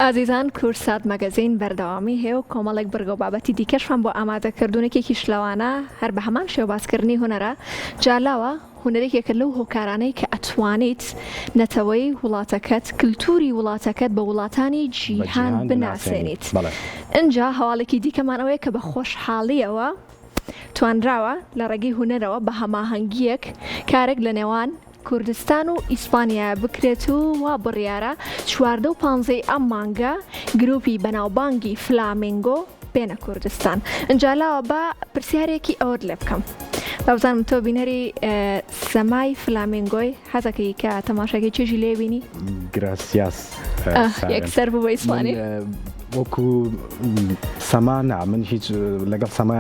ئازیزان کوردسات مەگەزین بەردەوامی هەیە و کۆمەڵێک بڕگە و بابەتی دیکەشمان بۆ ئامادە کردوون یەکێکیش لەوانە هەر بە هەمان شێوە باسکردنی هونەرە جا لاوە هونەر یەکێکە لەو هۆکارانەی کە ئەتوانیت نەتەوەی وڵاتەکەت کلتوری وڵاتەکەت بە وڵاتانی بە جیهان جیهان بناسێنیت بناسێنیت بەڵێ. ئنجا هەواڵێکی دیکەمان ئەوەیە کە بە خۆشحاڵیەوە توانراوە لە ڕێگەی هونەرەوە بە هەماهەنگییەک کارێک لە نێوان کوردستان و ئیسپانیا بکرێت و وا بڕیارە 14 و پانزەی ئەم مانگە گروپی بەناوبانگی فلامینگۆ بێنە کوردستان. ئنجا لاوە با پرسیارێکی ئەوەت لێ بکەم. با بزانم تۆ بینەری سەمای فلامینگۆی حەزەکەی کە تەماشاکەی چێژی لێ بینی؟ Gracias یەکسەر بوو بە ئیسپانی. وەکو سەما نا من هیچ لەگەڵ سەما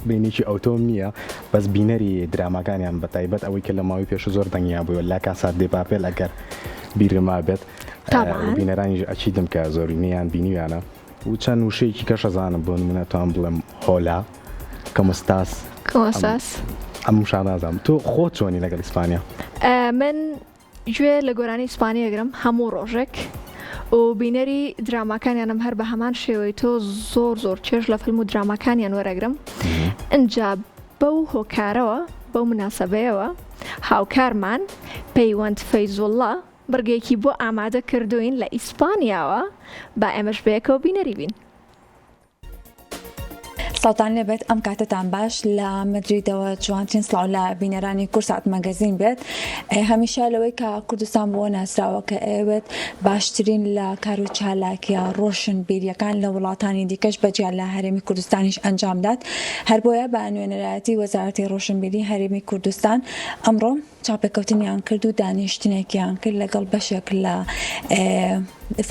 بینێکی ئەوتۆم نییە بەس بینەری دراماکانیان بە تایبەت ئەوەی کە لە ماوەی پێشوو زۆر دەنگیان بووە La Casa de Papel ئەگەر بیرم مابێت بینەرانیش ئەکیدم کە زۆرینەیان بینیویانە و چەند وشەیەکی کەش ئەزانم بۆ نمونە توان بڵێم hola cómo estás cómo estás ئەم وشانە ئەزانم تۆ خۆت چۆنی لەگەڵ ئیسپانیا؟ من گوێ لە گۆرانی ئیسپانی ئەگرم هەموو ڕۆژێک و بینەری دراماکانیانم هەر بە هەمان شێوەی تۆ زۆر زۆر چێژ لە فیلم و دراماکانیان وەرەگرم ئنجا بەو هۆکارەوە بەو مناسەبەیەوە هاوکارمان پەیوەند فەیزوڵڵا بڕگەیەکی بۆ ئامادە کردووین لە ئیسپانیاوە با ئێمەش بەیەکەوە بینەری بین. سڵاوتان لێبێت ئەم کاتەتان باش لە مەدریدەوە جوانترین سڵاو لە بینەرانی کوردسات مەگەزین بێت هەمیشە لەوەی کە کوردستان بۆ ناسراوە کە ئەوێت باشترین لە کار و چالاکیە ڕۆشنبیریەکان لە وڵاتانی دیکەش بەجیا لە هەرێمی کوردستانیش ئەنجامدات هەر بۆیە بە نوێنەرایەتی وەزارەتی ڕۆشنبیری هەرێمی کوردستان ئەمڕۆ چاوپێکەوتنیان کرد و دانیشتنێکیان کرد لەگەڵ بەشێک لە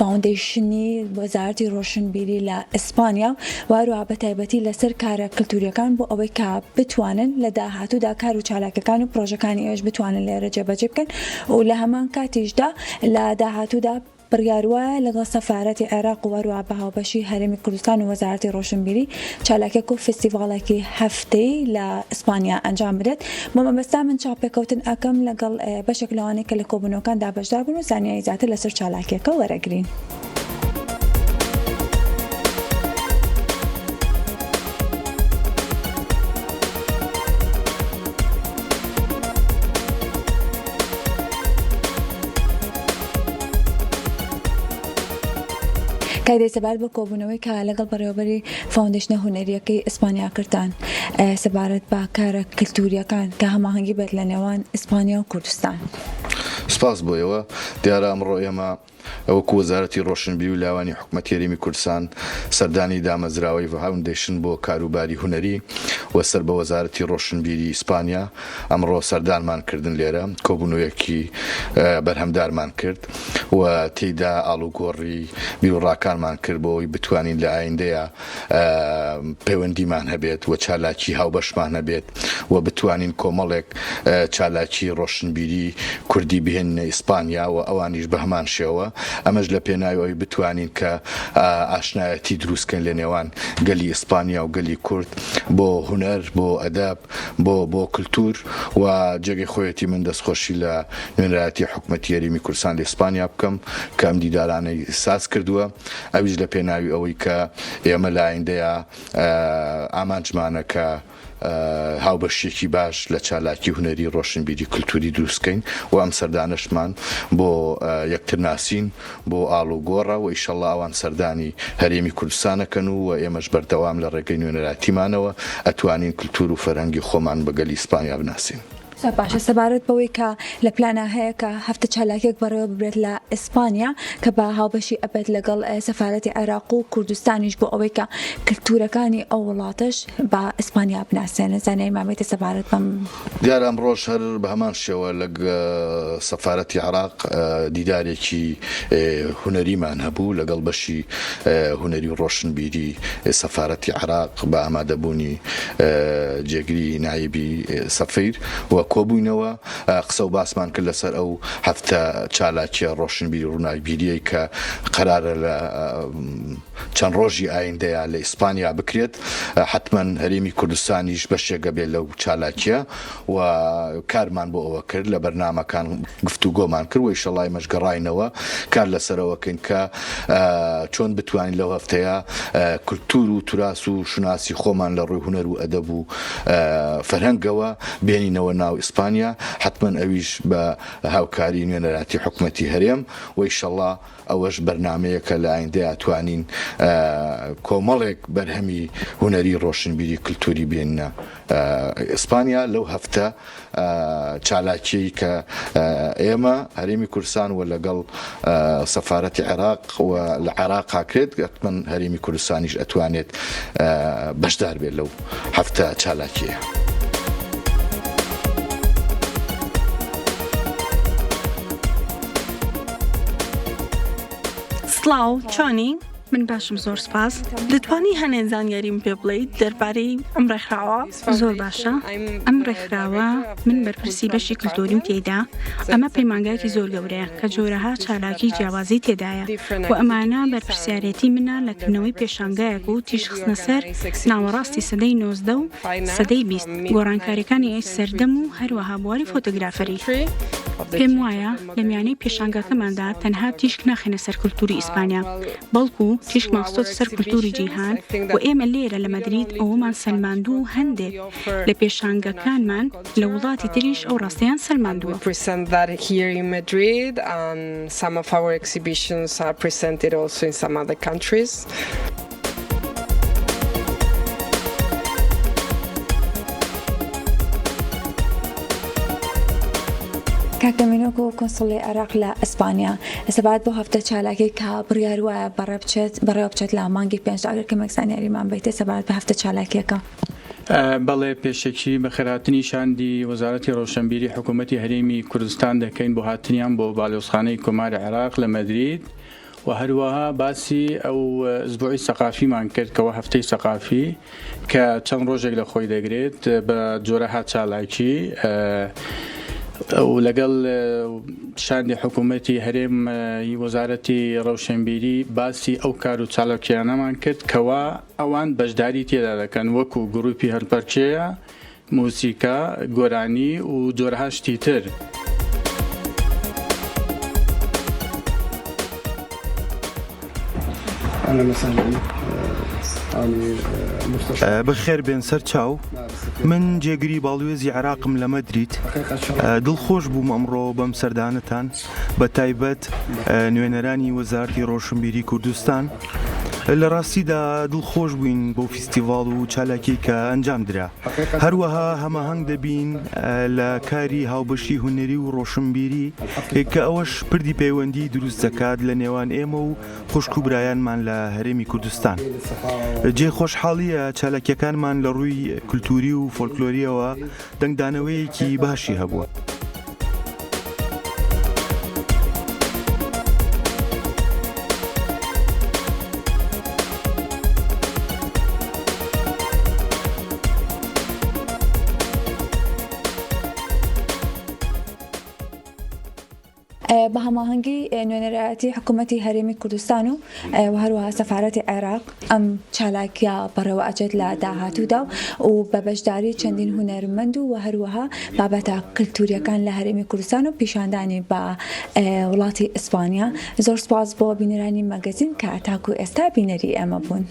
foundation ی وەزارەتی ڕۆشنبیری لە ئیسپانیا و هەروەها بە تایبەتی لەسەر کارە کلتوریەکان بۆ ئەوەی کە بتوانن لە داهاتوودا کار و چالاکەکان و پرۆژەکانی ئێوەش بتوانن لێرە جێبەجێ بکەن و لە هەمان کاتیشدا لە داهاتوودا بڕیاروایە لەگەڵ سەفارەتی عێراق و هەروەها بە هاوبەشی هەرێمی کوردستان و وەزارەتی ڕۆشنبیری چالاکیەک و فیستیڤاڵێکی هەفتەیی لە ئیسپانیا ئەنجام بدرێت. بۆ مەبەستە من چاوپێکەوتن ئەکەم لەگەڵ بەشێک لەوانەی کە لە کۆبوونەوەکاندا بەشدار بوون و زانیاری زیاتر لەسەر چالاکیەکە وەرەگرین. کاک سەبارەت بە کۆبوونەوەی کە لەگەڵ بەڕێوەبەری foundation ە هونەرییەکەی ئیسپانیا کردتان سەبارەت بە کارە کلتورییەکان کە هەماهەنگی بێت لە نێوان ئیسپانیا و کوردستان. سپاس بۆ ئێوە. دیارە ئەمڕۆ ئێمە وەکو وەزارەتی ڕۆشنبیری و لاوانی حکومەتی هەرێمی کوردستان سەردانی دامەزراوەی foundation بۆ کاروباری هونەری و سەر بە وەزارەتی ڕۆشنبیری ئیسپانیا ئەمڕۆ سەردانمان کردن لێرە کۆبوونەوەیەکی بەرهەمدارمان کرد و تێیدا ئاڵوگۆڕی بیروڕاکانمان کرد بۆ ئەوەی بتوانین لە ئایندەیا پەیوەندیمان هەبێت و چالاکی هاوبەشمان هەبێت و بتوانین کۆمەڵێک چالاکی ڕۆشنبیری کوردی بهێنینە ئیسپانیا و ئەوانیش بە هەمان شێوە ئەمەش لە پێناوی ئەوەی بتوانین کە ئاشنایەتی دروستکەین لە نێوان گەلی ئیسپانیا و گەلی کورد بۆ هونەر بۆ ئەدەب بۆ بۆ کلتور و جێگەی خۆیەتی من دەستخۆشی لە نوێنەرایەتی حکومەتی هەرێمی کوردستان لە ئیسپانیا بکەم کە ئەم دیدارانەی ساز کردووە ئەویش لە پێناوی ئەوەی کە ئێمە لە ئایندەیا ئامانجمانە کە هاوبەشیەکی باش لە چالاکی هونەری ڕۆشنبیری کلتوری دروست کەین و ئەم سەردانەشمان بۆ یەکتر ناسین بۆ ئاڵوگۆڕە و ئیشەڵا ئەوان سەردانی هەرێمی کوردستان ئەکەن و ئێمەش بەردەوام لە ڕێگەی نوێنەراتیمانەوە ئەتوانین کلتور و فەرهەنگی خۆمان بە گەلی ئیسپانیا بناسین. زۆر باشە سەبارەت بەوەی کە لە پلانا هەیە کە هەفتە چالاکیەک بەڕێوە ببرێت لە ئیسپانیا کە بە هاوبەشی ئەبێت لەگەڵ سەفارەتی عێراق و کوردستانیش بۆ ئەوەی کە کلتورەکانی ئەو وڵاتەش بە ئیسپانیا بناسێنن زانیاریمان بێتە سەبارەت بەم دیارە ئەمڕۆش هەر بە هەمان شێوە لەگ سەفارەتی عێراق دیدارێکی هونەریمان هەبوو لەگەڵ بەشی هونەری و ڕۆشنبیری سەفارەتی عێراق بە ئامادەبوونی جێگری نایبی سەفیر و. کۆبووینەوە قسە و باسمان کرد لەسەر ئەو هەفتە چالاکیە ڕۆشنبیری ڕووناکبیریەی کە قەرارە لە چەند ڕۆژی ئایندەیا لە ئیسپانیا بکرێت حەتمەن هەرێمی کوردستانیش بەشێک ئەبێت لەو چالاکیە و کارمان بۆ ئەوە کرد لە بەرنامەکان گفتوگۆمان کرد و ئیشەڵا ئێمەش گەڕاینەوە کار لەسەر ئەوە کەین کە چۆن بتوانین لەو هەفتەیە کولتور و توراس و شوناسی خۆمان لە ڕووی هونەر و ئەدەب و فەرهەنگەوە بێنینەوە ناو ئیسپانیا حەتمەن ئەویش بە هاوکاری نوێنەراتی حکومەتی هەرێم و ئیشەڵا ئەوەش بەرنامەیەکە لە ئایندەیا توانین کۆمەڵێک بەرهەمی هونەری ڕۆشنبیری کلتوری بێننە ئیسپانیا لەو هەفتە چالاکیەی کە ئێمە هەرێمی کوردستان و لەگەڵ سەفارەتی عێراق و لە عێراق هاکرێت گەتمەن هەرێمی کوردستانیش ئەتوانێت بەشدار بێت لەو هەفتە چالاکیە. سڵاو چۆنی؟ من باشم زۆر سپاس. دەتوانی هەنێ زانیاریم پێ بڵێیت دەربارەی ئەم ڕێکخراوە؟ زۆر باشە ئەم ڕێکخراوە من بەرپرسی بەشی کلتوریم تێیدا ئەمە پەیمانگایەکی زۆر گەورەیە کە جۆرەها چالاکی جیاوازی تێدایە و ئەمانە بەرپرسیارێتی منە لە کردنەوەی پێشانگایەک و تیشک خستنە سەر ناوەڕاستی سەدەی 19 و سەدەی 20 گۆڕانکاریەکانی سەردەم و هەروەها بواری فۆتۆگرافەری. پێم وایە لە میانەی پێشانگاکەماندا تەنها تیشک ناخەینە سەر کلتوری ئیسپانیا بەڵکو تیشکمان خستۆتە سەر کولتوری جیهان و ئێمە لێرە لە مەدرید ئەوەمان سەلماندووە و هەندێک لە پێشانگەکانمان لە وڵاتی تریش ئەو ڕاستییان سەلماندووە. کاک ئەمین وەکو کونسوڵی عێراق لە ئیسپانیا سەبارەت بەو هەفتە چالاکیەی کە بڕیار وایە بەڕێ بچێت بەڕێوە بچێت لە مانگی پێنجدا ئەگەر کەمێک زانیاریمان بەیتێ سەبارەت بە هەفتە چالاکیەکە. بەڵێ پێشەکی بەخێرهاتنی شاندی وەزارەتی ڕۆشنبیری حکوومەتی هەرێمی کوردستان دەکەین بۆ هاتنیان بۆ باڵیۆزخانەی کۆماری عێراق لە مەدرید و هەروەها باسی ئەو ئسبوعی سەقافیمان کرد کەوە هەفتەی سەقافی کە چەند ڕۆژێک لە خۆی دەگرێت بە جۆرەها چالاکی و لەگەڵ شاندی حکوومەتی هەرێم وەزارەتی ڕەوشنبیری باسی ئەو کار و چالاکیانەمان کرد کەوا ئەوان بەشداری تێدا دەکەن وەکو گروپی هەلپەرکێیە موزیکا، گۆرانی و جۆرەها شتی تر. بەخێر بێن سەر چاو. من جێگری باڵوێزی عێراقم لە مەدرید. دڵخۆش بووم ئەمڕۆ بەم سەردانەتان، بە تایبەت نوێنەرانی وەزارەتی ڕۆشنبیری کوردستان. لە ڕاستیدا دڵخۆش بووین بەو فیستیڤاڵ و چالاکیەی کە ئەنجام درا. هەروەها هەماهەنگ دەبین لە کاری هاوبەشی هونەری و ڕۆشنبیری کە ئەوەش پردی پەیوەندی دروست دەکات لە نێوان ئێمە و خوشک و برایانمان لە هەرێمی کوردستان. جێی خۆشحاڵییە چالاکیەکانمان لە ڕووی کولتووری و فۆلکلۆرییەوە دەنگدانەوەیەکی باشی هەبووە. بە هەماهەنگی نوێنەرایەتی حکوومەتی هەرێمی کوردستان و و هەروەها سەفارەتی عێراق ئەم چالاکیە بەڕێوە ئەچێت لە داهاتوودا و بە بەشداری چەندین هونەرمەند و هەروەها بابەتە کلتوریەکان لە هەرێمی کوردستان و پیشاندانی بە وڵاتی ئیسپانیا زۆر سپاس بۆ بینەرانی مەگەزین کە تاکو ئێستا بینەری ئێمە بوون.